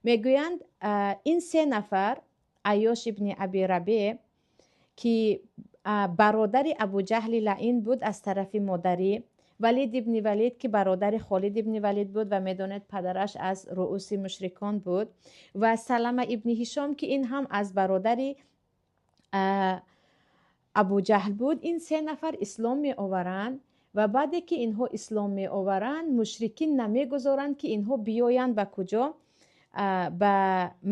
Мегӯянд, ин се нафар, Айёш ибни Аби Рабе, ки бародари Абуҷаҳли лаин буд аз тарафи модарӣ, Валид ибни Валид, ки бародари Холид ибни Валид буд ва медонед, падараш аз рууси мушрикон буд, ва Салама ибни Ҳишом, ки ин ҳам аз бародари Абуҷаҳл буд, ин се нафар ислом меоваранд ва баъде ки инҳо ислом меоваранд, мушрикин намегузоранд, ки инҳо биёянд ба куҷо? Ба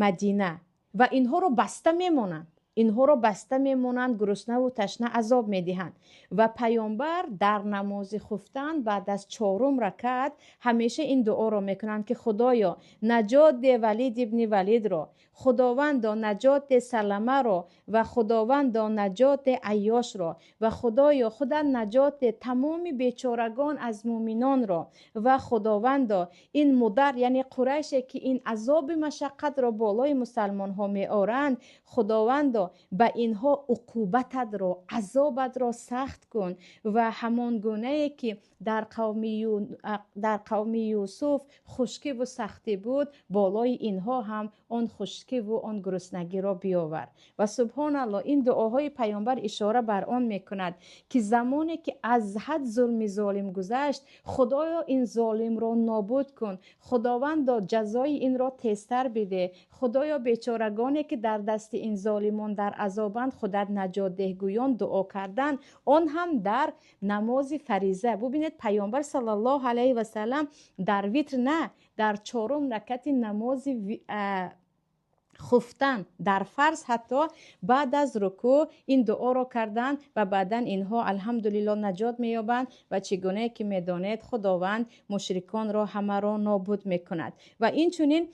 Мадина. Ва инҳоро баста мемонанд, инҳоро баста мемонанд, гуруснаву ташна азоб медиҳанд. Ва Паёмбар дар намози хуфтан баъд аз чорум ракат ҳамеша ин дуоро мекунанд, ки Худоё, наҷот де Валид ибни Валидро, Худовандо, наҷот де Саламаро ва Худовандо, наҷот де Айёшро ва Худоё, худат наҷот де тамоми бечорагон аз муъминонро ва Худовандо, ин Мудар, яъне Қурайше, ки ин азоби машаққатро болои мусалмонҳо меоранд, Худовандо, ба инҳо уқубататро, азобатро сахт кун ва ҳамон гунае ки дар қавми Юсуф хушкиву сахтӣ буд, болои инҳо ҳам он хушкиву он гуруснагиро биёвар. Ва субҳоналлоҳ, ин дуоҳои Паёмбар ишора бар он мекунад, ки замоне ки аз ҳад зулми золим гузашт, Худоё, ин золимро нобуд кун, Худовандо, ҷазои инро тезтар биде, Худоё, бечорагоне ки дар дасти ин золимон дар азобанд, худат наҷот деҳ, гӯён дуо кардан, он ҳам дар намози фариза. Бубинед, Паёмбар саллаллоҳу алайҳи васаллам дар витр на, дар чорум ракати намози хуфтан, дар фарз, ҳатто баъд аз рукӯъ ин дуоро карданд ва баъдан инҳо, алҳамдулилло, наҷот меёбанд. Ва чӣ гунае ки медонед, Худованд мушриконро ҳамаро нобуд мекунад. Ва инчунин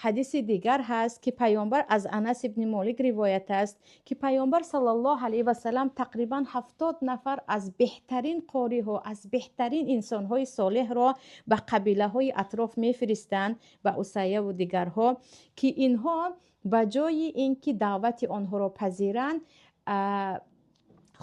ҳадиси дигар ҳаст, ки Паёмбар, аз Анас ибни Молик ривоят аст, ки Паёмбар саллаллоҳу алайҳи васаллам тақрибан 70 нафар аз беҳтарин қориҳо, аз беҳтарин инсонҳои солеҳро ба қабилаҳои атроф мефиристанд, ба Усайяву дигарҳо, ки инҳо ба ҷои ин ки даъвати онҳоро пазиранд,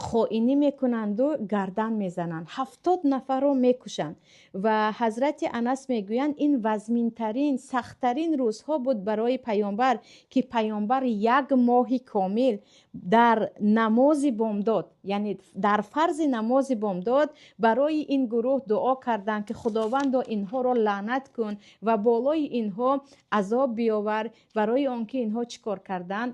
хоинӣ мекунанду гардан мезананд, 70 нафарро мекушанд. Ва ҳазрати Анас мегӯянд, ин вазминтарин, сахттарин рӯзҳо буд барои Паёмбар, ки Паёмбар як моҳи комил дар намози бомдод, яъне дар фарзи намози бомдод, барои ин гурӯҳ дуо карданд, ки Худовандо, инҳоро лаънат кун ва болои инҳо азоб биёвар, барои он ки инҳо чӣ кор карданд?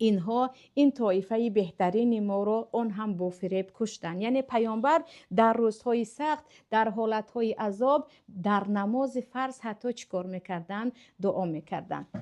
Инҳо ин тоифаи беҳтарини моро, он ҳам бо фиреб, куштанд. Яъне Паёмбар дар рӯзҳои сахт, дар ҳолатҳои азоб, дар намози фарз ҳатто чӣ кор мекарданд? Дуо мекарданд.